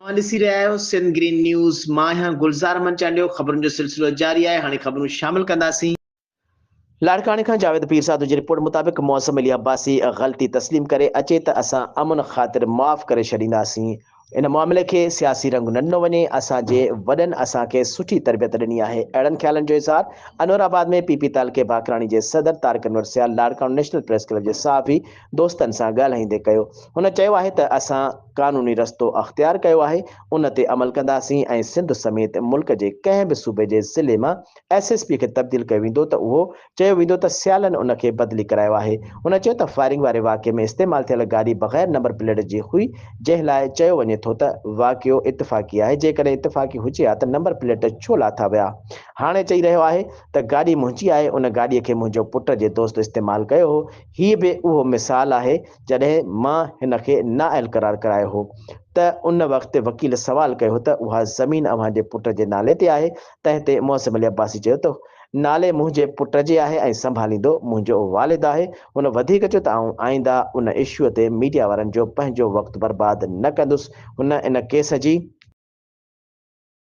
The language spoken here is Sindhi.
اوهان ڏسي رهيا آهيو سنڌ گرين نيوز، مان آهيان گلزار احمد چانڊيو، خبرن جو سلسلو جاري آهي، هاڻي خبرون شامل ڪنداسين. لاڙڪاڻي کان جاويد پيرزادو جي رپورٽ مطابق معظم علي عباسي غلطي تسليم ڪري اچي ته اسان امن خاطر معاف ڪري ڇڏينداسين، ان معاملي کي سياسي رنگ نه ڏنو وڃي، اسان جي وڏن اسان کي سٺي تربيت ڏني آهي، اهڙن خيالن جو اظهار انور آباد ۾ پي پي تعلقي باقراڻي جي صدر Tariq Anwar Sial Larkana national press club جي صحافي دوستن سان ڳالهائيندي ڪيو. هن چيو آهي ته اسان قانوني رستو اختيار ڪيو آهي، ان تي عمل ڪنداسين ۽ سنڌ سميت ملڪ جي ڪنهن به صوبي جي ضلعي مان ايس ايس پي کي تبديل ڪيو ويندو ته اهو چيو ويندو ته سيالن ان کي بدلي ڪرايو آهي. هن چيو ته فائرنگ واري واقعي ۾ استعمال ٿيل گاڏي بغير نمبر پليٽ جي هئي، جنهن لاء چيو وڃي ٿو ته واقعو اتفاقي آهي، جيڪڏهن اتفاقي هجي ها ته نمبر پليٽ ڇو لاٿا ويا؟ هاڻي چئي رهيو آهي ته گاڏي منهنجي آهي، ان گاڏي کي منهنجو پٽ جي دوست استعمال ڪيو هو، هي به اهو مثال آهي جڏهن مان هن کي نااهل قرار ڪرايو هو ته ان وقت وڪيل سوال ڪيو هو ته اها زمين اوهان جي پٽ جي نالي تي آهي تنهن تي معظم علي عباسي چيو ته نالي منهنجي پٽ جي آهي ۽ سنڀاليندو منهنجو والد آهي هن وڌيڪ چيو ته آئون آئنده ان اشو تي ميڊيا وارن جو پنهنجو وقت برباد نه ڪندس هن ان ڪيس جي.